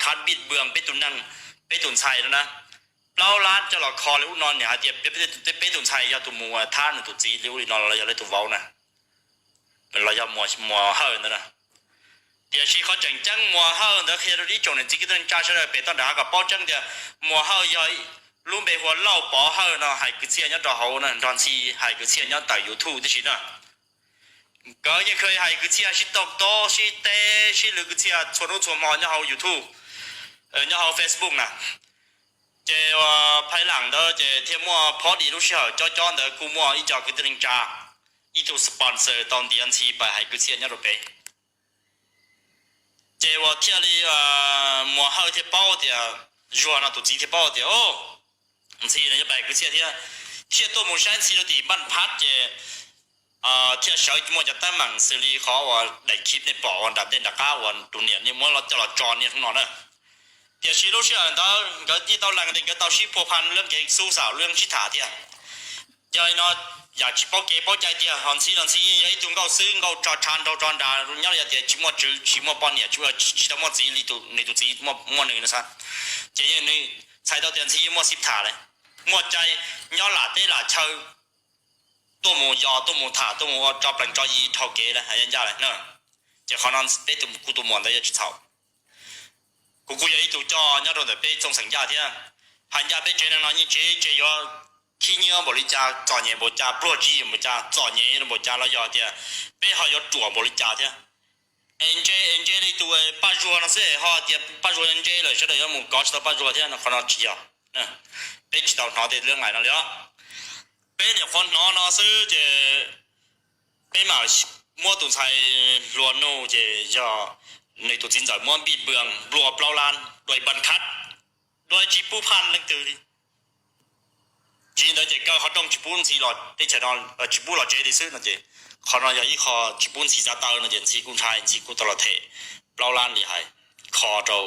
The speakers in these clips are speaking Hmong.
phab npij npwm peb tus neeg, peb tus ntxhais no na, plaub lab coj los kho li ub no, nws hais tias peb tus ntxhais yog tus mus thab nws tus txiv li ub li no los yog li tus vauv na, los yog Muas Hawj ntawd na. Tiam sis qhov tseem ceeb Muas Hawj ntawd qhia rau ib tsoom niam txiv kwv tij neej tsa sawv daws pem toj nram hav kom paub tseeb tias Muas Hawj yog lub npe hu ua Lauj Pov Hawj no, hais kwv txhiaj nyob rau hauv na, nrog Ntxhi hais kwv txhiaj nyob ntawm YouTube tib si na. Nkawd yeej kha hais kwv txhiaj sib tau tob sib teb sib lwv kwv txhiaj txhua hnub txhua hmo nyob hauv YouTube, nyob hauv Facebook na. Ces Phaiv Lam ntawd ces thiaj muaj phob di lub sij hawm cob cob ntawd kuj muaj ib co kwv tij neej tsa, ib tug sponsor tau ntiav Ntxhi pais hais kwv txhiaj nyob rau pem. Ces uas thiaj li Muas Hawj thiaj paub tias, Zuag no tus txiv thiaj paub tias, o, Ntxhi no yuav pais hais kwv txhiaj thiab, thiaj tuaj mus saib Ntxhi rau tim npaj phab ces thiaj sawv muaj cov teeb meem xws li qhov uas daim clip nej pom uas nram ntej nram qab uas tus niam nej muab coj los tso niaj hnub no na. Tiam sis lub sij hawm ntawd nkawd yeej tau lees tias nkawd tau sib phua phan lub kev xub xaum lub sib tham thiab. Yog li no, yam tsis paub kev paub cai tiag, ho Ntxhi los Ntxhi yeej yog ib tug nkauj xwb nkauj tso tshav nraug tso nrag nyob li, yog tias tsis muaj tswv tsis muaj poj niam tsis tsis tau muaj txiv li nws tus txiv muaj nws no xav, ces yeej nws txhais tau tias Ntxhi yeej muaj xib tham lawm, muaj cai nyob lam teb lam chaw, tuaj mus yos tuaj mus tham tuaj mus ua tso plees tso yi dhau kev lawm hais ncaj lawm na. Ces qhov no peb tus kuv tus muam ntawd yuav tsis txhaum. Kuv kuj yog ib tug coj nyob rau ntawm peb txooj xeem ncaj thiab. Hais ncaj peb tsev neeg no yeej tsev tsev yuav khib nyiab npaum li cas, txom nyem npaum cas, pluag tswv yim npaum cas, txom nyem npaum cas los yog tias peb ho yuav ruam npaum li cas thiab. Es ntse es ntse li tus Paj Zuag no xwb ho tias Paj Zuag ntse lawm sawv daws yuav mus kov tsis tau Paj Zuag thiab no, qhov no tsis yog. Peb tsis tau hnov tej lub nqaim no li os. Peb nyuam qhuav hnov no xwb ces peb mam muab tus ntxhais hluas nug ces yog nws tus txiv ntxawm muab npij npwm nplua plaub lab dua ib npaj khab, dua tsis pub phaj leej twg li. Tsis li ntawd ces kaw qhov rooj tsis pub Ntxhi los teb chaws no, tsis pub los tsev li xwb no ces qhov no yog ib qho tsis pub Ntxhi txav taw no ces Ntxhi kuj ntshai, Ntxhi kuj tau los them plaub lab li hais, kho rau,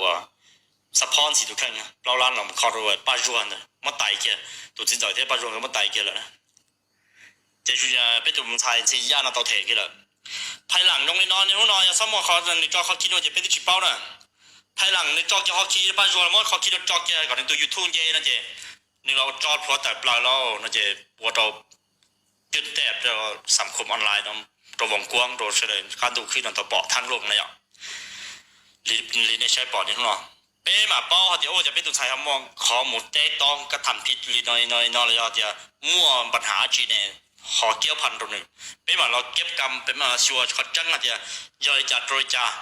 support Ntxhi tus kheej, plaub lab los kho rau Paj Zuag ntawd muab tais kiag, tus txiv ntxawm thiab Paj Zuag nkawd muab tais kiag lawm. Ces peb tus ntxhais Ntxhi Yaj no tau them kiag lawm. Phaj Lam zoo li no, niaj hnub no yog txhob muaj qhov nws tso qhov khi no ces peb twb tsis paub na. Phaj Lam nws tso kiag qhov khi, Paj Zuag los muab qhov khi no tso kiag kom nws tus YouTube nce no ces nws los tso plhuav tawm plaws lauj no ces ua rau cwj tej rau xam khum online no, rau voos kuab rau sawv daws qab ntuj khwb no tau pom thaaj looj na yom. Li nej saib pom niaj hnub no, peb mam paub hais tias ua cas peb tus ntxhais ho muaj qhov mus teb tob kab tham phiv li no li no los yog tias muaj npa hav tsi ne ho kiab phan rau nws. Peb mam los kiab kam, peb mam los xyuas qhov tseeb hais tias yog li cas rau li cas.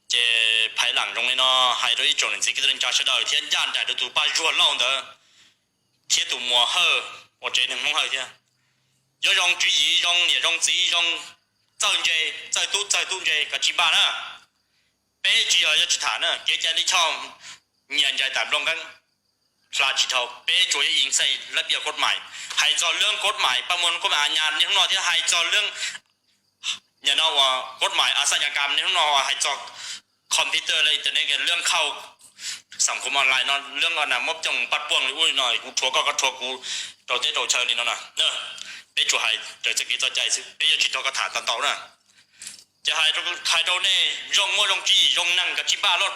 Ces Phaj Lam zoo li no hais rau ib tsoom niam txiv kwv tij neej tsa sawv daws thiab ncaj nraim rau tus Paj Zuag Lauj ntawd thiab tus Muas Hawj uas tsev neeg Hmoob Hawj thiab, yuav zoo tswv yim zoo niam zoo txiv zoo txawj ntse, txawj tub txawj tub ntse koj tsis npaj na. Peb tsis yog yuav tsis tham na, kev cai lij choj nyias ncaig tam nplooj nqeeb hla tsis dhau, peb tsuas yuav ib xej lab piaj kod mais, hais txog lub kod mais paj muag kod mais a nyas niaj hnub no thiab hais txog lub, nyam no uas kod mais a xaj nyas kam niaj hnub no uas hais txog computer li internet lub khauj xam khum online no lub na muab coj paj puaj li ub li no kuv rhuav koj koj rhuav kuv rau teb rau chaw li no na. Peb tsuas hais raws txoj kev txoj cai xwb, peb yuav tsis nrog koj tham ntau ntau na. Ces hais rau nej zoo muaj zoo tswv yim zoo neeg koj tsis npaj lub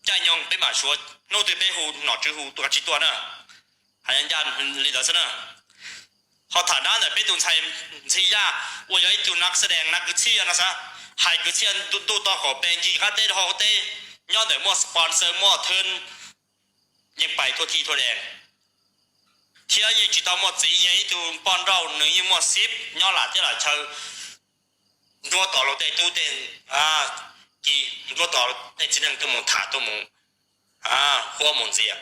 caij nyoog peb mam suav, hnub twg peb hu nom tswv hu tuaj koj tsis tuaj na. Hais ncaj li ntawd xwb na. Ho tham dab ntawm peb tus ntxhais Ntxhi Yaj uas yog ib tug nav xab dees nav kwv txhiaj no xav, hais kwv txhiaj ntuj tog kaum pes ncig qab teb rau hauv teb, nyob ntawm muaj sponsor muaj thwv, yeej pais thua thi thua dees, thiab yeej tsis tau muaj txiv, yog ib tug poj nrauj nws yeej muaj xib nyob lam teb lam chaw, nruab tom luag tej tub tej ki, nruab tom tej txiv neej tuaj mus tham tuaj mus huab mus ntxias.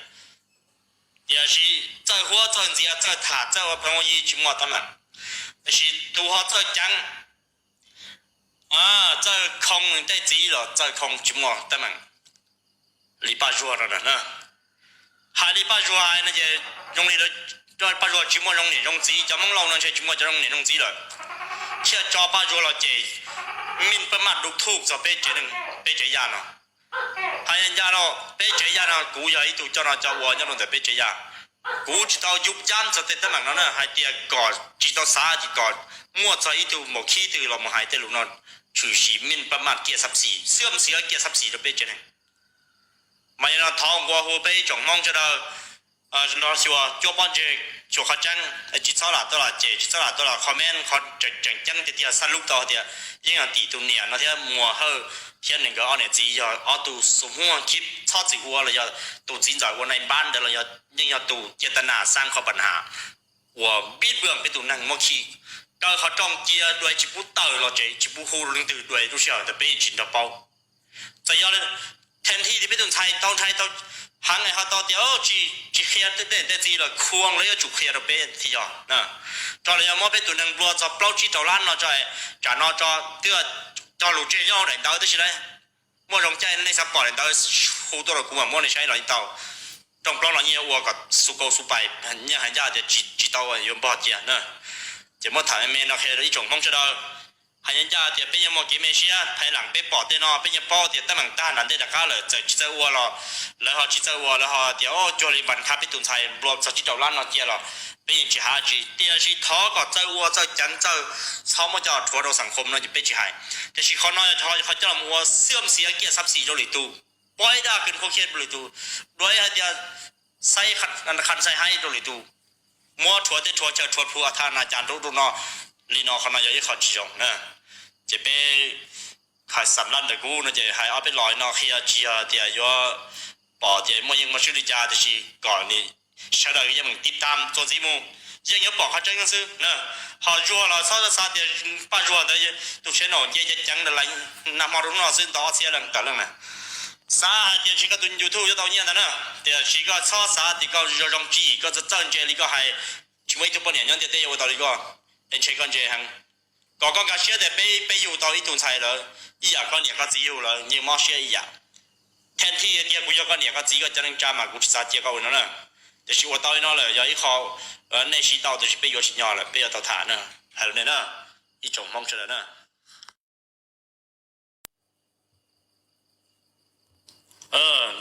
Tiam sis txawj huab txawj ntxias txawj tham txawj ua pheej ua yi tsis muaj teeb meem, tiam sis tus ho txawj ceev, txawj khoo tej txiv los txawj khoo tsis muaj teeb meem li Paj Zuag no na. Hais li Paj Zuag hais no ces zoo li Paj Zuag tsis muaj zoo niam zoo txiv, cov Hmoob Lauj no ntshe tsis muaj cov zoo niam zoo txiv lawm, thiaj tso Paj Zuag los ces mij pab maj du thuj txog peb tsev, peb tsev yaj no. Hais ncaj no, peb tsev yaj no kuv yog ib tug coj no coj ua nyob rau ntawm peb tsev yaj. Kuv tsis tau yub yab txog tej teeb meem no na, hais tias kom tsis tau xav ces kom muaj txog ib tug npaum khib twg los mus hais tej lus no, tshwm sim mij pab maj kiaj xab xis, xwb mus xis kiaj xab xis rau peb tsev neeg. Mas yog no thov nqua hu peb ib tsoom Hmoob sawv daws nrog xyuas cuab pob ntseg, xyuas qhov tseeb, tsis txhob lam tuaj los cem, tsis txhob lam tuaj los comment qhov tseem ceeb tiag tiag, xav lub tau tias yeej yog tim tus niam no thiab Muas Hawj thiab nws nkawd ob niam txiv yog ob tug xus muag khib txhob txwm ua los yog tus txiv ntxawm ua nai npab ntawd los yog yeej yog tus cia tas nas xaab qhov pas nas uas npib npwam peb tus neeg muab khi kaw qhov rooj cia dua tsis pub tawm los tsev, tsis pub hu leej twg dua lub sij hawm ntawd peb tsis nrog paub. Txawm yog then thi tias peb tus ntxhais tau ntshai tau heev ho tau tias tsis qhia tej niam tej txiv los khuam lawv yuav tsum qhia rau peb thiaj yog. Tso los yog muab peb tus neeg nplua txog plaub tsib rau lab no tso, tsam no tso twb cog lus tseg nyob hauv daim ntawv tab sis na, muaj zoo caij nej xav pom daim ntawv hu tuaj rau kuv mam muab nej saib los yeej tau. Rooj plaub no yeej yuav ua kom xu kau xu pais, yeej hais ncaj tias tsis tau yuav npog cia na. Ces muab tham me me no qhia rau ib tsoom Hmoob sawv daws. Hais ncaj tias peb yeej muaj kev me siab, phais lam peb pom tej no peb yeej paub tias teeb meem tag nram ntej rov qab lawm, txawm tsis txawj ua los lawv ho tsis txawj ua, lawv ho tias cuag li npas kha peb tus ntxhais nplua txog tsib rau lab no cia los peb yeej tsis hais tsis, tiam sis thov kom txawj ua txawj ceev txawj txhob muab coj rhuav rau xam khom no ces peb tsis hais. Tiam sis qhov no yog qhov coj los ua xiam xiav kiaj xab xis rau lwm tus, pov ib daj kws khuv khiaj rau lwm tus, dua ib hais tias xaib qha xaib haib rau lwm tus, muab rhuav teb rhuav chaw rhuav plhu a tha na cas rau rau no li no, qhov no yog ib qho tsis zoo na. Ces peb hais xam laj ntawm kuv no ces hais ob peb los no qhia tsis yog tias yuav pom tias muaj yeej muaj swb li cas, tiam sis kom sawv daws yeej tib tam txuas ntxiv mus, yeej yuav pom qhov tseeb xwb na. Ho Zuag los txhob xav tias Paj Zuag ntawd tus tsheb no nce ceev ceev ntawd lawm, nag hmo rau hnub no xwb ntau ob txhiab leej tawm leej na. Xav hais tias ntshe koj tus YouTube yuav tau nyiaj ntag na, tiam sis koj txhob xav tias koj zoo zoo tsis yim, koj txawj txawj ntse li koj hais, tsis muaj ib tug poj niam nyob ntiaj teb yuav ua tau li koj, es ntshe koj ntse heev. Kom koj nkag siab tias peb, peb yug tau ib tug ntxhais lawm ib yam koj niam koj txiv yug lawm yeej mob siab ib yam. Then thi tias kuv yog koj niam koj txiv koj cov neej tsa mas kuv tsis xav cia koj ua no na. Tiam sis ua tau li no lawm yog ib qho nej siv tau, tiam sis peb yuav tsis nyog lawm, peb yuav tau tham na. Hais rau nej na, ib tsoom Hmoob sawv daws na.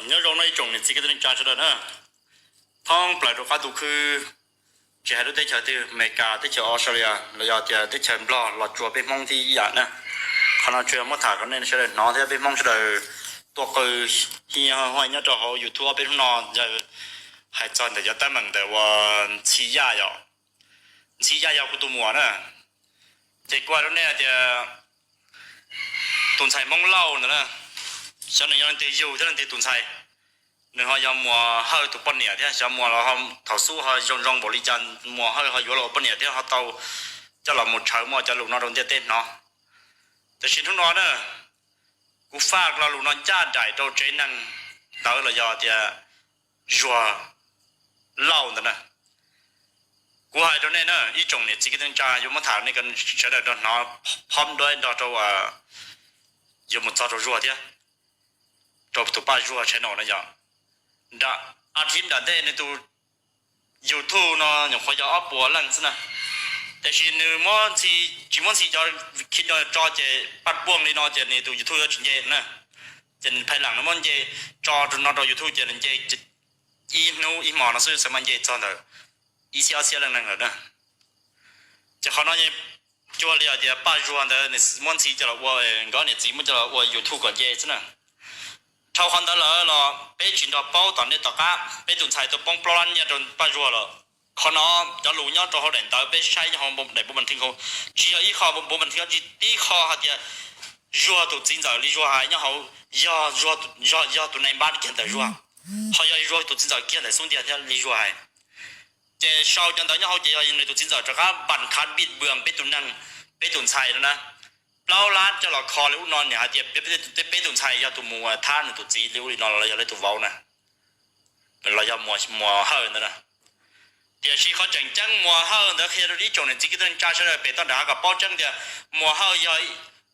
Nyob zoo no ib tsoom niam txiv kwv tij neej tsa sawv daws na, thoob plaws rau qab ntuj khwb, tsis hais lub teb chaws twg, Amelikas, teb chaws Australia los yog tias teb chaws Nplog los tsuas peb Hmoob thiab ib yam na. Qhov no tsuas yog muab tham rau nej sawv daws hnov thiab peb Hmoob sawv daws tuaj qw hi huaj nyob rau hauv YouTube ob peb hnub no yog hais txog ntawm cov teeb meem ntawm uas Ntxhi Yaj yom. Ntxhi Yaj yog kuv tus muam na, ces kuv hais rau nej hais tias tus ntxhais Hmoob Lauj ntawd na, xyov nws yog leej twg yug thiab leej twg tus ntxhais. Nws ho yog Muas Hawj tus poj niam thiab, xyov Muas los thaum xub ho zoo zoo npaum li cas, Muas Hawj ho yuav los ua poj niam thiab ho tau coj los mus tshawb muaj cov lus no rau ntiaj teb hnov. Tiam sis hnub no na, kuv faj lo lus no ncaj nraim rau tsev neeg ntawd los yog tias Zuag Lauj ntawd na. Kuv hais rau nej na, ib tsoom niam txiv kwv tij neej tsa, yuav muab tham nej sawv daws nrog hnov, phob duab nrog rau, yuav mus txog rau Zuag thiab, rau tus Paj Zuag channel no yom. Nram a thib nram ntej nws tus YouTube no nyuam qhuav yog ob puas leej xwb na, tiam sis nws muab Ntxhi, tsis muab Ntxhi cov khi no tso ces paj puaj li no ces nws tus YouTube yuav tsis nce na. Ces phaj lam nws muab nce tso no rau YouTube ces nws nce ib hnub ib hmos no xwb xav mas nce txog ntawm ib txhiab ob txhiab leej neeg lawm na. Ces qhov no cuag li hais tias Paj Zuag ntawd nws muab Ntxhi coj los ua, nkawd niam txiv muab coj los ua YouTube kom nce xwb na. Dhau qhov ntawd lawm los peb tsis nrog paub tom ntej tom qab, peb tus ntxhais tau poob plaub lab nyiaj rau Paj Zuag lawm. Qhov no cov lus nyob rau hauv daim ntawv peb saib nyob hauv daim npauj mas thij, tsis yog ib qho npauj mas thij, tsis tib qho hais tias Zuag tus txiv ntxawm li Zuag hais nyob hauv, yog, yog tus nai npab kiag ntawm Zuag, ho yog Zuag tus txiv ntxawm kiag ntawm xub ntiag thiab li Zuag hais. Ces sau cov ntawv nyob hauv ces yog nws tus txiv ntxawm rov qab npas khav npij npwam peb tus neeg, peb tus ntxhais no na. Plaub lab coj los kho li ub no, nws hais tias peb tus ntxhais yog tus mus thab nws tus txiv li ub li no los yog li tus vauv na, los yog Muas Hawj ntawd na. Tiam sis qhov tseem ceeb Muas Hawj ntawd qhia rau ib tsoom niam txiv kwv tij neej tsa sawv daws pem toj nram hav kom paub tseeb tias Muas Hawj yog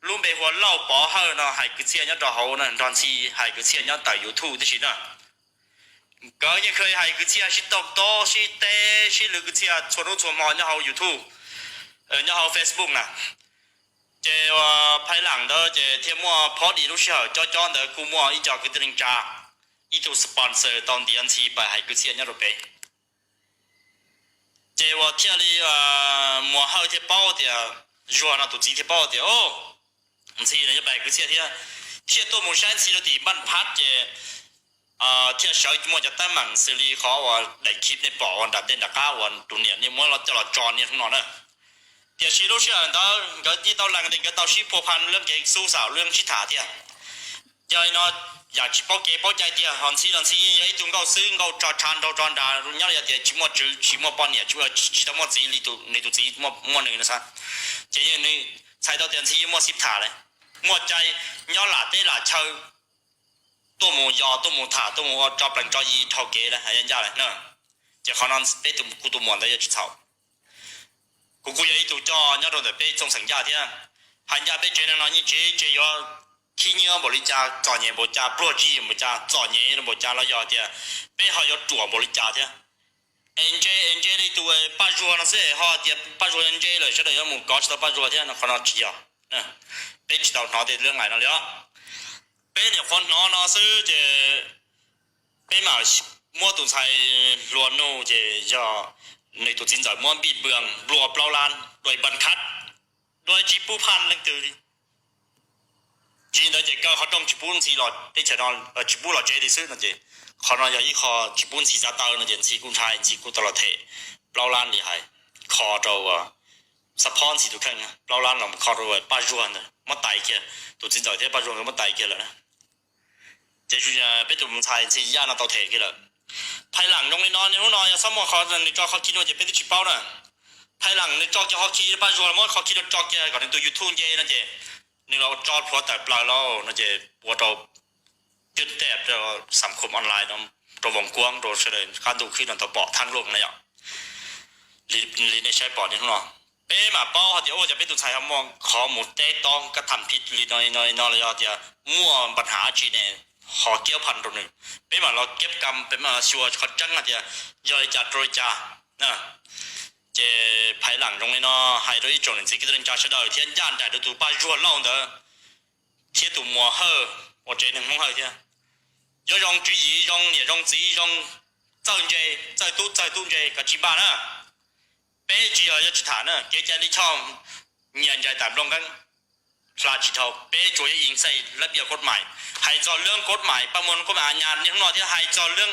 lub npe hu ua Lauj Pov Hawj no hais kwv txhiaj nyob rau hauv na, nrog Ntxhi hais kwv txhiaj nyob tawm YouTube tib si na. Nkawd yeej kha hais kwv txhiaj sib tau tob sib teb sib lwv kwv txhiaj txhua hnub txhua hmo nyob hauv YouTube, nyob hauv Facebook na. Ces phaj lam ntawd ces thiaj muaj phob di lub sij hawm cob cob ntawd kuj muaj ib co kwv tij neej tsa, ib tug sponsor tau ntiav Ntxhi pais hais kwv txhiaj nyob rau pem. Ces uas thiaj li Muas Hawj thiaj paub tias, Zuag no tus txiv thiaj paub tias Ntxhi no yuav pais hais kwv txhiaj thiab, thiaj tuaj mus saib Ntxhi rau tim npaj phab ces thiaj sawv muaj cov teeb meem xws li qhov uas daim clip nej pom uas nram tej nram qab uas tus niam nej muab coj los tso niaj hnub no na. Tiam sis lub sij hawm ntawd nkawd yeej tau lees tias nkawd tau sib phuaj phan lub kev xub xaum lub sib tham thiab. Yog li no, yam tsis paub kev paub cai tiag, ho Ntxhi los Ntxhi yeej yog ib tug nkauj xwb, nkauj tso tshav nraug tso nrag nyob li, yog tias tsis muaj tswv tsis muaj poj niam tsis tsis tau muaj txiv li nws tus txiv muaj nws no xav, ces yeej nws txhais tau tias Ntxhi yeej muaj xib tham lawm, muaj cai nyob lam teb lam chaw tuaj mus yos tuaj mus tham tuaj mus ua tso plees tso yi dhau kev lawm hais ncaj lawm na. Ces qhov no peb tus kuv tus muam ntawd yuav tsis txhaum. Kuv kuj yog ib tug coj nyob rau ntawm peb txooj xeem Yaj thiab. Hais ncaj peb tsev neeg no yeej tsev tsev yuav khib nyiab npaum li cas, txom nyem npaum cas, pluag tsig npaum cas, txom nyem npaum cas los yog tias peb ho yuav ruam npaum li cas thiab. Es ntse es ntse li tus Paj Zuag no xwb ho tias Paj Zuag ntse lawm sawv daws yuav mus kov tsis tau Paj Zuag thiab no, qhov no tsis yog. Peb tsis tau hnov tej lub nqaim no li os. Peb nyuam qhuav hnov no xwb ces peb mam muab tus ntxhais hluas nug ces yog nws tus txiv ntxawm muab npij npws nplua plaub lab dua ib npaj khab, dua tsis pub phaj leej twg li. Tsis li ntawd ces kaw qhov rooj tsis pub Ntxhi los teb chaws no, tsis pub los tsev li xwb no ces qhov no yog ib qho tsis pub Ntxhi txav taw no ces Ntxhi kuj ntshai, Ntxhi kuj tau los them plaub lab li hais, kho rau, xab phob Ntxhi tus kheej plaub lab los kho rau Paj Zuag ntawd muab tais kiag, tus txiv ntxawm thiab Paj Zuag nkawd muab tais kiag lawm na. Ces peb tus ntxhais Ntxhi Yaj no tau them kiag lawm. Phaj Lam zoo li no, niaj hnub no yog txhob muaj qhov nws tso qhov khi no ces peb twb tsis paub na. Phaj Lam nws tso kiag qhov khi, Paj Zuag muab qhov khi no tso kiag kom nws tus YouTube nce no ces nws los tso plhuav tawm plaws lauj no ces ua rau twb tej rau xam khum online no, rau voos kuab rau sawv daws qab ntuj khwb no tau pom thab luj na yom. Li nej saib pom niaj hnub no, peb mam paub hais tias ua cas peb tus ntxhais ho muaj qhov mus teb tob kab tham phiv li no li no los yog tias muaj npaj hav tsi ne ho kiab phaj rau nws. Peb mam los kiab kam, peb mam los xyuas qhov tseeb hais tias yog li cas rau li cas. Ces Phaj Lam zoo li no hais rau ib tsoom niam txiv kwv tij neej tsa sawv daws thiab ncaj nraim rau tus Paj Zuag Lauj ntawd thiab tus Muas Hawj uas tsev neeg Hmoob Hawj thiab. Yuav zoo tswv yim, zoo niam zoo txiv, zoo txawj ntse, txawj tub txawj tub ntse koj tsis npaj na. Peb tsis yog yuav tsis tham na, kev cai lij choj nyias ncaim tam nplooj nqeeb hla tsis dhau, peb tsuas yuav ib xais lab piaj kod mais. Hais txog lub kod mais paj muag kod mais a nyas niaj hnub no thiab hais txog lub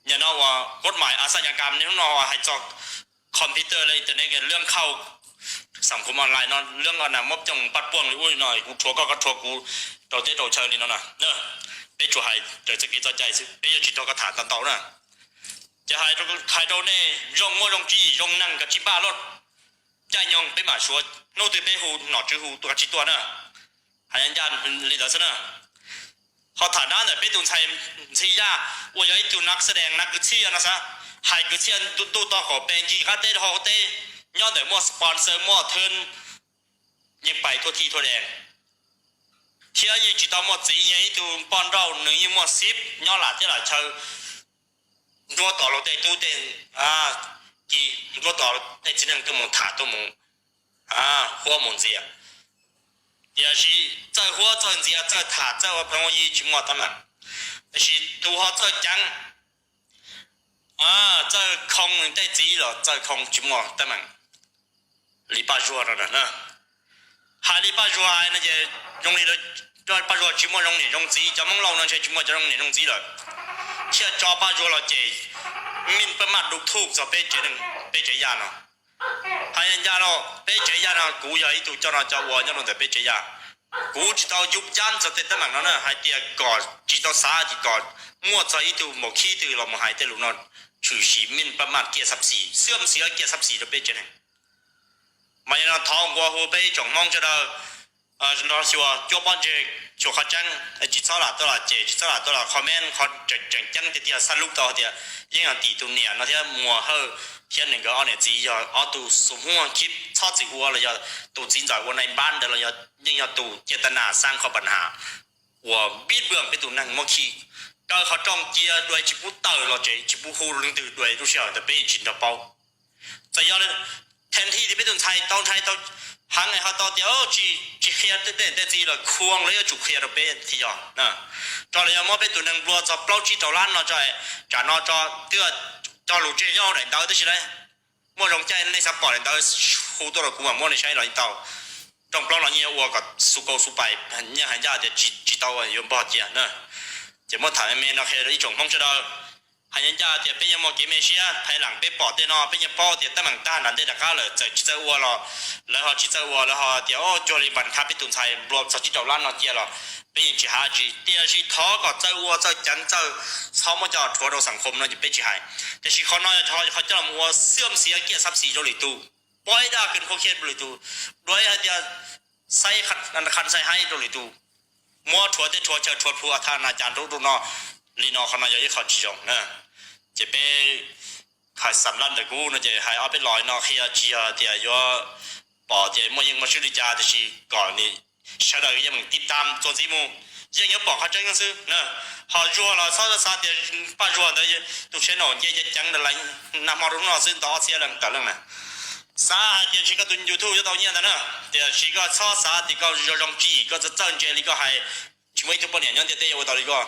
nyam no uas kod mais a xaj nyas kam niaj hnub no hais txog computer li internet lub khauj xam khum online no lub na muab coj paj puaj li ub li no kuv rhuav koj koj rhuav kuv rau teb rau chaw li no na. Peb tsuas hais raws txoj kev txoj cai xwb, peb yuav tsis nrog koj tham tau ntau na. Ces hais rau nej zoo muaj zoo tswv yim zoo neeg koj tsis npaj lub caij nyoog peb mam suav hnub twg peb hu nom tswv hu tuaj koj tsis tuaj na. Hais ncaj li ntawd xwb na. Ho tham dab ntawm peb tus ntxhais Ntxhi Yaj uas yog ib tug nav xab dees nav kwv txhiaj no xav, hais kwv txhiaj ntuj toj qaum pes ncig qab teb rau hauv teb, nyob ntawm muaj sponsor muaj thwv yeej pais thua thij thua dees, thiab yeej tsis tau muaj txiv, yog ib tug poj nrauj nws yeej muaj xib nyob lam teb lam chaw, nruab tom luag tej tub tej ci, nruab tom tej txiv neej tuaj mus tham tuaj mus huab mus ntxias. Tiam sis txawj huab txawj ntxias txawj tham txawj ua pheej ua yi tsis muaj teeb meem, tiam sis tus ho txawj ceev, txawj khoo tej txiv los txawj khoo tsis muaj teeb meem li Paj Zuag no na. Hais li Paj Zuag hais no ces zoo li Paj Zuag tsis muaj zoo niam zoo txiv, cov Hmoob Lauj no ntshe tsis muaj cov zoo niam zoo txiv lawm, thiaj tso Paj Zuag los ces mij pab maj du thuj txog peb tsev neeg peb tsev Yaj no. Hais ncaj no, peb tsev Yaj no kuv yog ib tug coj no coj ua nyob rau ntawm peb tsev Yaj, kuv tsis tau yuj yab txog tej teeb meem no na, hais tias kom tsis tau xav ces kom muaj txog ib tug npaum khib twg los mus hais tej lus no, tshwm sim mij pab maj kiaj xab xis xwb, xwb kiaj xab xis rau peb tsev neeg. Mas yog no thov nqua hu peb ib tsoom Hmoob sawv daws los xyuas cuab pob ntseg, xyuas qhov tseeb, tsis txhob lam tuaj los cem, tsis txhob lam tuaj los comment qhov tseem ceeb tiag tiag, xab lub tau tias yeej yog tim tus niam no thiab Muas Hawj thiab nws nkawd ob niam txiv yog ob tug xus muag khib txhob txwm ua los yog tus txiv ntxawm ua nai npab ntawd los yog yeej yog tus cia tas nas xaab qhov pas nas uas npib npwj peb tus neeg muab khi. Kaw qhov rooj cia dua tsis pub tawm los tsev, tsis pub hu leej twg dua lub sij hawm ntawd peb tsis nrog paub. Txawm yog then thi tias peb tus ntxhais tau ntshai tau heev ho tau tias tsis qhia tej tej txiv los khuang lawv yuav tsum qhia rau peb thiaj yog. Tso los yog muab peb tus neeg nplua txog plaub tsib rau lab no tso, tsam no tso twb tso lus tseg nyob hauv daim ntawv tab sis muaj zoo caij nej xav pom daim ntawv hu tuaj rau kuv mam muab nej saib los yeej tau. Rooj plaub no yeej ua kom xu kau xu pais, yeej hais ncaj tias tsis tau yuav npog cia na. Ces muab tham me me no qhia rau ib tsoom Hmoob sawv daws. Hais ncaj ncaj tias peb yeej muaj kev me siab, phai lam peb pom tej no peb yeej paub tias teeb meem tag nram ntej rov qab lawm, txawm tsis txawj ua los lawv ho tsis txawj ua, lawv ho tias o cuag li npas khab peb tus ntxhais nplua txog tsib rau lab no cia los peb yeej tsis hais tsis, tiam sis thov kom txawj ua txawj ceev txawj, txhob muab coj rhuav rau xam khom no ces peb tsis hais. Tiam sis qhov no qhov coj los ua xwb xiav kiaj xab xis rau lwm tus, pov ib daj kws khuv khiaj rau lwm tus, dua ib hais tias xaib qha xaib haib rau lwm tus, muab rhuav tej rhuav chaw rhuav plhu a tha na cas rau rau no, li no qhov no yog ib qho tsis zoo na. Ces peb hais xam laj ntawm kuv no ces hais ob peb los no qhia tsis yog tias yuav pom tias muaj yeej muaj swb li cas, tiam sis kom sawv daws yeej meem tiv tam txuas ntxiv mus, yeej yuav pom qhov tseeb xwb na. Ho Zuag los txhob xav tias Paj Zuag ntawd tus tsheb no nce ceev ceev ntawd lawm, nag hmo rau hnub no xwb ntau ob txhiab leej tawm leej na. Xav hais tias ntshe koj tus YouTube yuav tau nyiaj ntag na, tiam sis koj txhob xav tias koj zoo zoo tswv yim koj txawj txawj ntse li koj hais, tsis muaj ib tug poj niam nyob ntiaj teb yuav ua tau li koj,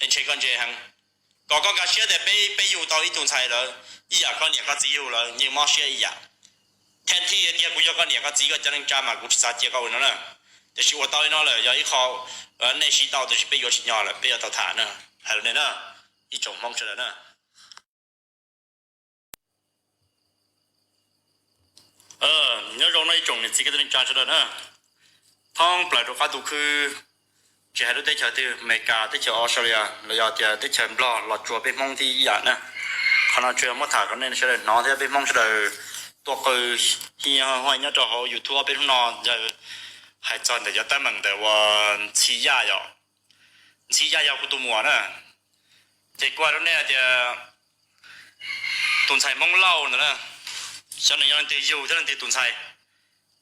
es ntshe koj ntse heev. Kom koj nkag siab tias peb peb yug tau ib tug ntxhais lawm, ib yam koj niam koj txiv yug lawm yeej mob siab ib yam. Thaj thij tias kuv yog koj niam koj txiv koj cov neej tsa mas kuv tsis xav cia koj ua no na. Tiam sis ua tau li no lawm yog ib qho nej siv tau, tiam sis peb yuav tsis nyo lawm, peb yuav tau tham na. Hais rau nej na, ib tsoom Hmoob sawv daws na. Nyob zoo no ib tsoom niam txiv kwv tij neej tsa sawv daws na, thoob plaws rau qab tus khw, tsis hais lub teb chaws twg, Amelikas, teb chaws Australia los yog tias teb chaws Nplog los tsuas peb Hmoob thiab ib yam na. Qhov no tsuas yog muab tham rau nej sawv daws hnov thiab peb Hmoob sawv daws tuaj qw hi huaj nyob rau hauv YouTube ob peb hnub no yog hais txog ntawm cov teeb meem ntawm uas Ntxhi Yaj yom. Ntxhi Yaj yog kuv tus muam na. Ces kuv hais rau nej tias tus ntxhais Hmoob Lauj ntawd na, xyov nws yog leej twg yug thiab leej twg tus ntxhais.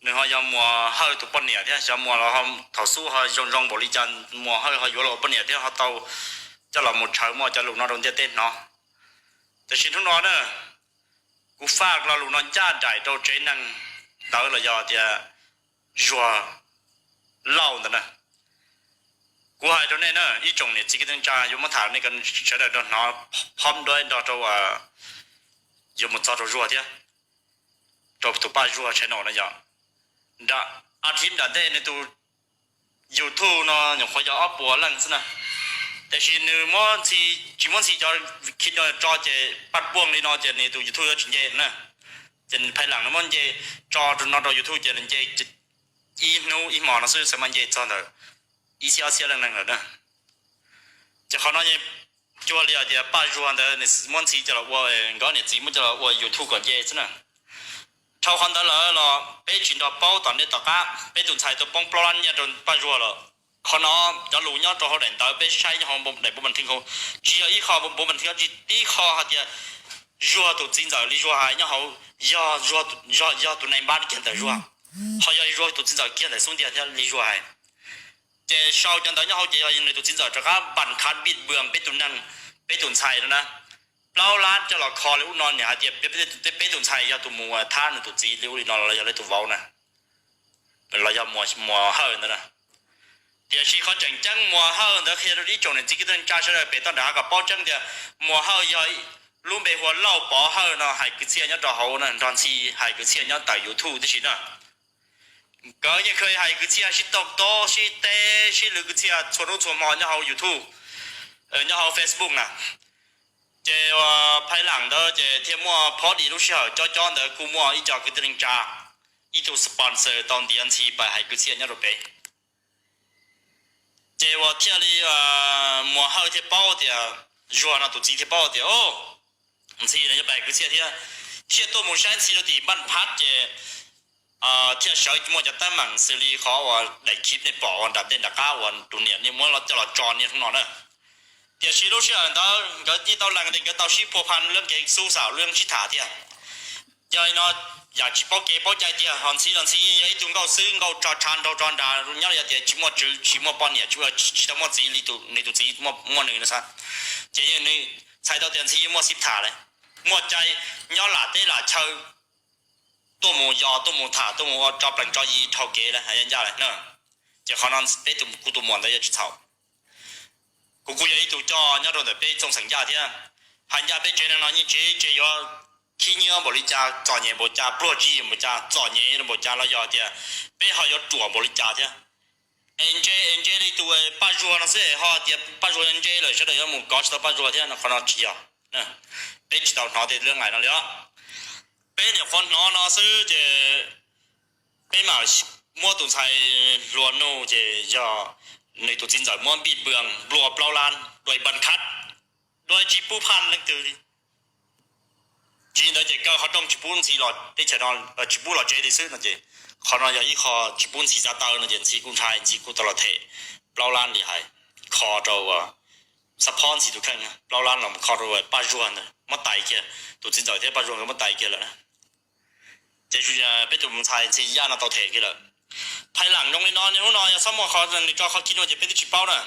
Nws ho yog Muas Hawj tus poj niam thiab, xyov Muas los thaum xub ho zoo zoo npaum li cas, Muas Hawj ho yuav los ua poj niam thiab ho tau coj los mus tshawb muaj cov lus no rau ntiaj teb hnov. Tiam sis hnub no na, kuv faj lo lus no ncaj nraim rau tsev neeg ntawd los yog tias Zuag Lauj ntawd na. Kuv hais rau nej na, ib tsoom niam txiv kwv tij neej tsa, yuav muab tham nej sawv daws nrog hnov, phob nrog nrog rau yuav mus txog rau Zuag thiab, rau tus Paj Zuag channel no yog. Nram, a thib nram ntej nws tus YouTube no nyuam qhuav yog ob puas leej xwb na. Tiam sis nws muab Ntxhi, tsis muab Ntxhi cov khi no tso ces Paj Puaj li no ces nws tus YouTube yuav tsis nce na. Ces nws phaj lam nws muab nce tso rau no rau YouTube ces nws nce ib hnub ib hmos no xwb xwb mas nce txog ntawm ib txhiab ob txhiab leej neeg lawm na. Ces qhov no cuag li hais tias Paj Zuag ntawd nws muab Ntxhi coj los ua, nkawd niam txiv muab coj los ua YouTube kom nce xwb na. Dhau qhov ntawd lawm los peb tsis nrog paub tom ntej tom qab, peb tus ntxhais tau poob plaub lab nyiaj rau Paj Zuag lawm. Qhov no cov lus nyob rau hauv daim ntawv peb saib nyob hauv daim npauj npas thib nkaus, tsis yog ib qho npauj npas thib nkaus, tsis tib qho hais tias Zuag tus txiv ntxawm li Zuag hais nyob hauv, yog, yog tus nai npab kiag ntawm Zuag, ho yog Zuag tus txiv ntxawm kiag ntawm xub ntiag thiab li Zuag hais. Ces sau cov ntawv nyob hauv ces yog nws tus txiv ntxawm rov qab npas khav npij npws peb tus neeg, peb tus ntxhais no na. Plaub lab coj los kho li ub no, nws hais tias peb tus ntxhais yog tus mus thab nws tus txiv li ub li no los yog li tus vauv na, los yog Muas Hawj ntawd na. Tiam sis qhov tseem ceeb Muas Hawj ntawd qhia rau ib tsoom niam txiv kwv tij neej tsa sawv daws pem toj nram hav kom paub tseeb tias Muas Hawj yog lub npe hu ua Lauj Pov Hawj no hais kwv txhiaj nyob rau hauv na, nrog Ntxhi hais kwv txhiaj nyob ntawm YouTube tib si na. Nkawd yeej kheev hais kwv txhiaj sib tau tob sib teb sib lwv kwv txhiaj txhua hnub txhua hmo nyob hauv YouTube, nyob hauv Facebook na. Ces phaj lam ntawd ces thiaj muaj phob di lub sij hawm cob cob ntawd kuj muaj ib co kwv tij neej tsa, ib tug sponsor tau ntiav Ntxhi pais hais kwv txhiaj nyob rau pem. Ces uas thiaj li Muas Hawj thiaj paub tias, Zuag no tus txiv thiaj paub tias, o, Ntxhi no yuav pais hais kwv txhiaj thiab, thiaj tuaj mus saib Ntxhi rau tim npaj phab ces thiaj sawv muaj cov teeb meem xws li qhov uas daim clip nej pom uas nram ntej nram qab uas tus niam nej muab coj los tso niaj hnub no na. Tiam sis lub sij hawm ntawd nkawd yeej tau lees tias nkawd tau sib phua pha lub kev xub xaum lub sib tham thiab. Yog li no, yam tsis paub kev paub cai tiag, ho Ntxhi los Ntxhi yeej yog ib tug nkauj xwb, nkauj tso tshav nraug tso nrag nyob li, yog tias tsis muaj tswv tsis muaj poj niam, tsis tsis tau muaj txiv li nws tus txiv muaj nws no xwb. Ces yeej nws txhais tau tias Ntxhi yeej muaj xib tham lawm, muaj cai nyob lam teb lam chaw, tuaj mus yos tuaj mus tham tuaj mus ua tso plees tso yi dhau kev lawm hais ncaj lawm na. Ces qhov no peb tus, kuv tus muam ntawd yuav tsis txhaum. Kuv kuj yog ib tug coj nyob rau ntawm peb txooj xeem ncaj thiab. Hais ncaj peb tsev neeg no yeej tsev tsev yuav khib nyiab npaum li cas, txom nyem npaum cas, pluag tswv yim npaum cas, txom nyem npaum cas los yog tias peb ho yuav ruam npaum li cas thiab. es ntse es ntse li tus Paj Zuag no xwb, ho tias Paj Zuag ntse lawm sawv daws yuav mus kov tsis tau Paj Zuag thiab no, qhov no tsis yog. Peb tsis tau hnov tej lub nqaim no li os. Peb nyuam qhuav hnov no xwb ces peb mam muab tus ntxhais hluas nug ces yog nws tus txiv ntxawm muab npij npws nplua plaub lab dua npas khab, dua tsis pub phaj leej twg li. Tsis li ntawd ces kaw qhov rooj tsis pub Ntxhi los teb chaws no, tsis pub los tsev li xwb no ces qhov no yog ib qho tsis pub Ntxhi txav taw no ces Ntxhi kuj ntshai, Ntxhi kuj tau los them plaub lab li hais, kho rau, xab phob Ntxhi tus kheej, plaub lab los kho rau Paj Zuag ntawd muab tais kiag, tus txiv ntxawm thiab Paj Zuag nkawd muab tais kiag lawm. Ces peb tus ntxhais Ntxhi Yaj no tau them kiag lawm. Phaj Lam zoo li no, niaj hnub no yog txhob muaj qhov nws tso qhov khi no ces peb twb tsis paub na.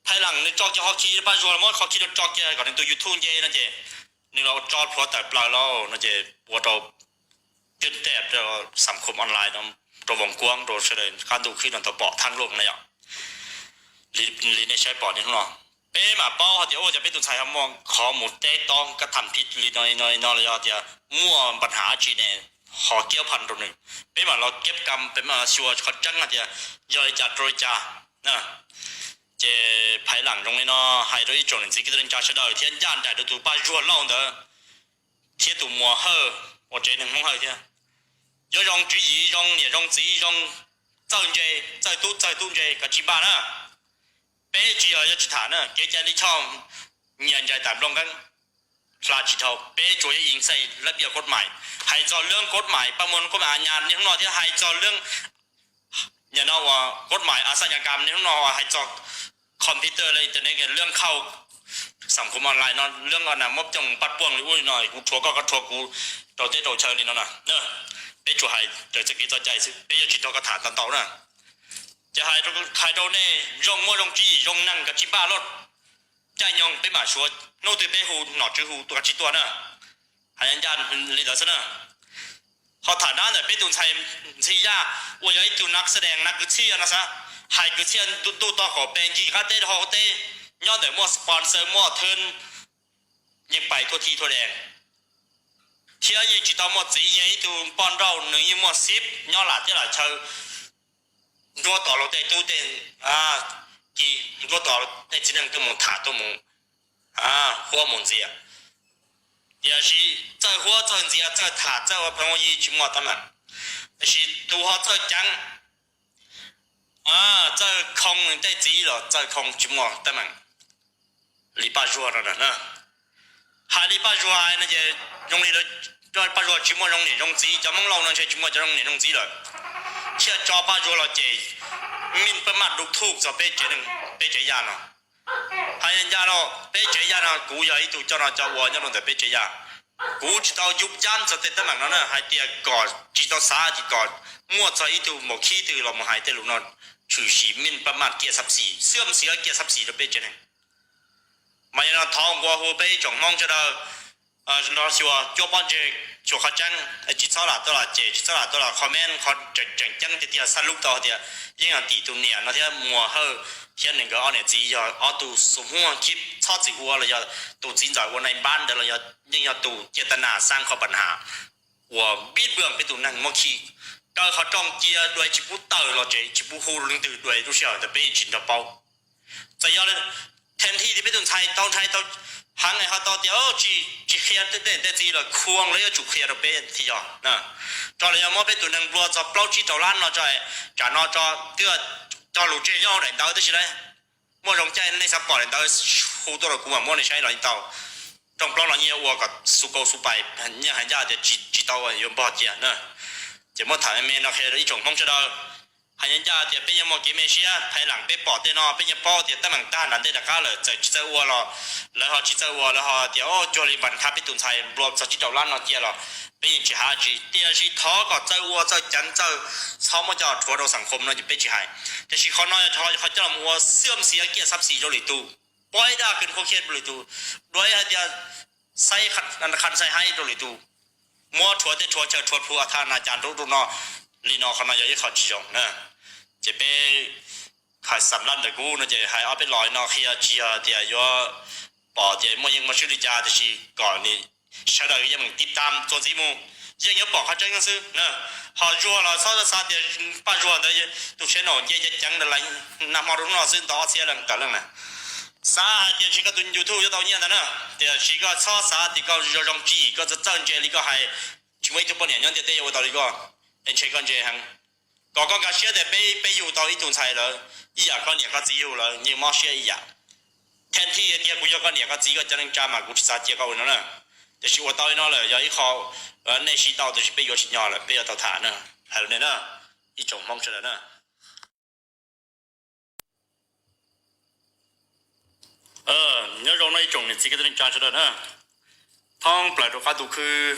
Phaj Lam nws tso kiag qhov khi, Paj Zuag los muab qhov khi no tso kiag kom nws tus YouTube nce no ces nws los tso plhuav tawm plaws lauj no ces ua rau twb tej rau xam khom online no, rau voos kuab rau sawv daws qab ntuj khwb no tau pom thaj luaj na yom. Li nej saib pom niaj hnub no, peb mam paub hais tias ua cas peb tus ntxhais ho muaj qhov mus teb tob kab tham phij li no no los yog tias muaj npa hav tsi ne ho kiab phaj rau nws. Peb mam los kiab kam, peb mam los xyuas qhov tseeb hais tias yog li cas rau li cas. Ces Phaj Lam zoo li no hais rau ib tsoom niam txiv kwv tij neej tsa sawv daws thiab ncaj nraim rau tus Paj Zuag Lauj ntawd thiab tus Muas Hawj uas tsev neeg Hmoob Hawj thiab. Yuav zoo tswv yim, zoo niam zoo txiv, zoo txawj ntse, txawj tub txawj tub ntse koj tsis npaj na. Peb tsis yog yuav tsis tham na, kev cai lij choj nyias ntsais tam nplooj nqeeb hla tsis dhau, peb tsuas yuav ib xais lab piaj kod mais. Hais txog lab kod mais, pab muaj kod mais a nyas niaj hnub no thiab hais txog lab nyas no uas kod mais a xaj nyas kam niaj hnub no uas hais txog computer le internet lab khauj xam khom online no lab na muab coj paj puaj li ub li no, kuv rhuav koj koj rhuav kuv rau teb rau chaw li no na. Peb tsuas hais raws txoj kev txoj cai xwb, peb yuav tsis nrog koj tham ntau ntau na. Ces hais rau nej zoo muaj zoo tswv yim zoo neeg koj tsis npaj loj, caij nyoog peb mam suav, hnub twg peb hu nom tswv hu tuaj koj tsis tuaj na. Hais ncaj li ntawd xwb na. Ho tham dab ntawm peb tus ntxhais Ntxhi Yaj uas yog ib tug nav xab dees nav kwv txhiaj no xav, hais kwv txhiaj ntuj tog qaum pes ncig qab teb rau hauv teb, nyob ntawm muaj sponsor muaj thwv, yeej pais thua thij thua dees, thiab yeej tsis tau muaj txiv, yog ib tug poj nrauj nws yeej muaj xib nyob lam teb lam chaw, nruab tom luag tej tub tej ki, nruab tom tej txiv neej tuaj mus tham tuaj mus huab mus ntxias. Tiam sis txawj huab txawj ntxias txawj tham txawj ua pheej ua yi tsis muaj teeb meem, tiam sis tus ho txawj ceev, txawj khoo tej txiv los txawj khoo tsis muaj teeb meem li Paj Zuag no na. Hais li Paj Zuag hais no ces zoo li Paj Zuag tsis muaj zoo niam zoo txiv, cov Hmoob Lauj no ntshe tsis muaj cov zoo niam zoo txiv lawm, thiaj tso Paj Zuag los cem mij pab maj du thuj txog peb tsev, peb tsev yaj no. Hais ncaj no, peb tsev yaj no kuv yog ib tug coj no coj ua nyob rau ntawm peb tsev yaj. Kuv tsis tau yuj yab txog tej teeb meem no na, hais tias kom tsis tau xav ces kom muaj txog ib tug npaum khib twg los mus hais tej lus no, tshwm sim mij pab maj kiaj xab xis, xwb mus xis kiaj xab xis rau peb tsev neeg. Mas yog no thov nqua hu peb ib tsoom Hmoob sawv daws, no xyuas cuab pob ntseg, xyuas qhov tseeb, tsis txhob lam tuaj los cem, tsis txhob lam tuaj los comment qhov tseem ceeb tiag tiag, xaj lub tau tias yeej yog tim tus niam no thiab Muas Hawj thiab nws nkawd ob niam txiv yog ob tug xus muag khib txhob txwm ua los yog tus txiv ntxawm ua nai npab ntawd los yog yeej yog tus cia tas nas xaab qhov pas has uas npib npwj peb tus neeg muab khi, kaw qhov rooj cia dua tsis pub tawm los tsev, tsis pub hu leej twg dua lub sij hawm ntawd peb tsis nrog paub. Txawm yog then thi tias peb tus ntxhais tau ntshai tau heev ho tau tias tsis qhia tej tej txiv los khuam los yuav tsum qhia rau peb thiaj yog. Tso los yog muab peb tus neeg nplua txog plaub tsib rau lab no tso, tsam no tso twb cog lus tseg nyob hauv daim ntawv tab sis na, muaj zoo caij nej xav pom daim ntawv hu tuaj rau kuv mam muab nej saib los yeej tau. Rooj plaub no yeej yuav ua kom xu kau xu pais, yeej hais ncaj tias tsis tau yuav npog cia na. Ces muab tham me me no qhia rau ib tsoom Hmoob sawv daws. Hais ncaj tias peb yeej muaj kev me siab, phaj lam peb pom tej no peb yeej paub tias teeb meem tag nram ntej nram qab lawm, txawm tsis txawj ua los lawv ho tsis txawj ua, lawv ho tias cuag li npas khab peb tus ntxhais nplua txog tsib rau lab no cia los peb yeej tsis hais tsis, tiam sis thov kom txawj ua txawj ceev txawj, txhob muab coj rhuav rau xam khom no ces peb tsis hais. Tiam sis qhov no yog qhov coj los ua xwb xiav kiaj xab xis rau lwm tus, pov ib daj kws khuab khiab rau lwm tus, dua ib hais tias xaib qha xaib haib rau lwm tus, muab rhuav teb rhuav chaw rhuav plhu a thaj na cas nrub rau no li no, qhov no yog ib qho tsis zoo na. Ces peb hais xam laj ntawm kuv no ces hais ob peb los no qhia tsis yog tias yuav pom tias muaj yeej muaj swb li cas, tiam sis kom sawv daws yeej meem tib tam txuas ntxiv mus. Yeej yuav pom qhov tseeb xwb na. Ho Zuag los txhob xav tias Paj Zuag ntawd tus tsheb no nce ceev ceev ntawd, nag hmo rau hnub no xwb ntau ob txhiab leej tawm leej na. Xav hais tias ntshe koj tus YouTube yuav tau nyiaj ntag na. Tiam sis koj txhob xav tias koj zoo zoo tsim, koj txawj txawj ntse li koj hais, tsis muaj ib tug poj niam nyob ntiaj teb yuav ua tau li koj, es ntshe koj ntse heev. Kom koj nkag siab tias peb, peb yug tau ib tug ntxhais lawm, ib yam koj niam koj txiv yug lawm yeej mob siab ib yam. Thaj thij tias kuv yog koj niam koj txiv koj cov neej tsa mas kuv tsis xav cia koj ua no na. Tiam sis ua tau li no lawm yog ib qho nej siv tau, tiam sis peb yuav tsis nyob lawm, peb yuav tau tham na. Hais rau nej na, ib tsoom Hmoob sawv daws na. Nyob zoo no ib tsoom niam txiv kwv tij neej tsa sawv daws na, thoob plaws rau qab ntuj khwb,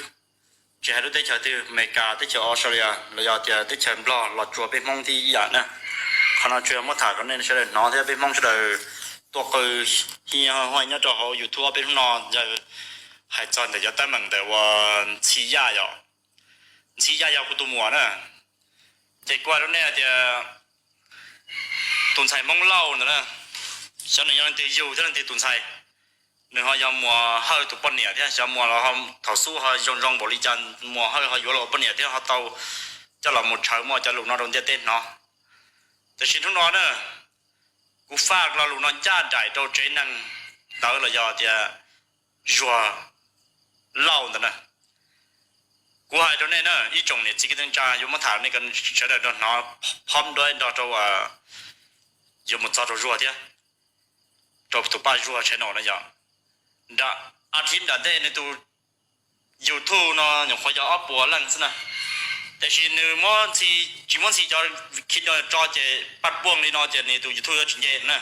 tsis hais lub teb chaws twg, Amelikas, teb chaws Australia los yog tias teb chaws Nplog los tsuas peb Hmoob thiab ib yam na. Qhov no tsuas yog muab tham rau nej sawv daws hnov thiab peb Hmoob sawv daws tuaj qw hi ha nyob rau hauv YouTube ob peb hnub no yog hais txog ntawm cov teeb meem ntawm uas Ntxhi Yaj yom. Ntxhi Yaj yog kuv tus muam na. Ces kuv hais rau nej hais tias tus ntxhais Hmoob Lauj ntawd na, xyov nws yog leej twg yug thiab leej twg tus ntxhais. Nws ho yog Muas Hawj tus poj niam thiab, xyov Muas los thaum xub ho zoo zoo npaum li cas Muas Hawj ho yuav los ua poj niam thiab ho tau coj los mus tshawb muaj cov lus no rau ntiaj teb hnov. Tiam sis hnub no na, kuv faj lo lus no ncaj nraim rau tsev neeg ntawd los yog tias Zuag Lauj ntawd na. Kuv hais rau nej na, ib tsoom niam txiv kwv tij neej tsa, yuav muab tham nej sawv daws nrog hnov, phob duab nrog rau, yuav mus txog rau Zuag thiab, rau tus Paj Zuag channel no yom. Nram, a thib nram ntej nws tus YouTube no nyuam qhuav yog ob puas leej xwb na. Tiam sis nws muab Ntxhi, tsis muab Ntxhi cov khi no tso ces paj puaj li no ces nws tus YouTube yuav tsis nce na.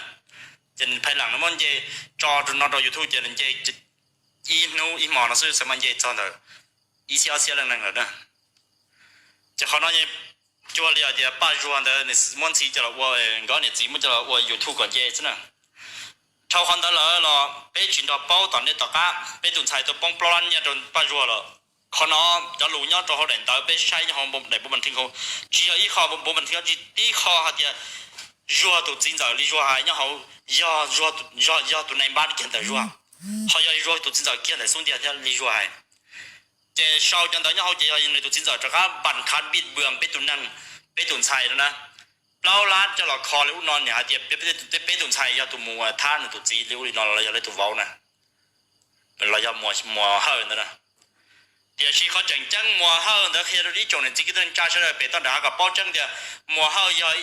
Ces phaj lam nws muab nce tso rau no rau YouTube ces nws nce ib hnub ib hmos no xwb xav mas nce txog ntawm ib txhiab ob txhiab leej neeg lawm na. Ces qhov no cuag li hais tias Paj Zuag ntawd nws muab Ntxhi coj los ua, nkawd niam txiv muab coj los ua YouTube kom nce xwb na. Dhau qhov ntawd lawm los peb tsis nrog paub tom ntej tom qab peb tus ntxhais tuaj poob plaub lab nyiaj rau Paj Zuag lawm. Qhov no cov lus nyob rau hauv daim ntawv peb saib nyob hauv daim npauj mas thij, tsis yog ib qho npauj mas thij, tib qho hais tias Zuag tus txiv ntxawm li Zuag hais nyob hauv, yog, yog tus nai npab kiag ntawm Zuag, ho yog Zuag tus txiv ntxawm kiag ntawm xub ntiag thiab li Zuag hais. Ces sau cov ntawv nyob hauv ces yog nws tus txiv ntxawm rov qab npam khav npij npwam peb tus neeg, peb tus ntxhais no na. Plaub lab coj los kho li ub no nws hais tias peb tus ntxhais yog tus mus thab nws tus txiv li ub li no los yog li tus vauv na, los yog Muas Hawj ntawd na. Tiam sis qhov tseem ceeb Muas Hawj ntawd qhia rau ib tsoom niam txiv kwv tij neej tsa sawv daws pem toj nram hav kom paub tseeb tias Muas Hawj yog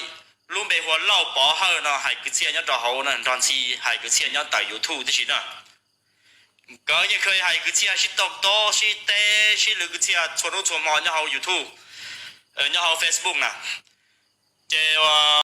lub npe hu ua Lauj Pov Hawj no hais kwv txhiaj nyob rau hauv na, nrog Ntxhi hais kwv txhiaj nyob tawm YouTube tib si na. Nkawd yeej kha hais kwv txhiaj sib tau tob sib teb sib lwv kwv txhiaj txhua hnub txhua hmo nyob hauv YouTube, nyob hauv Facebook na. Ces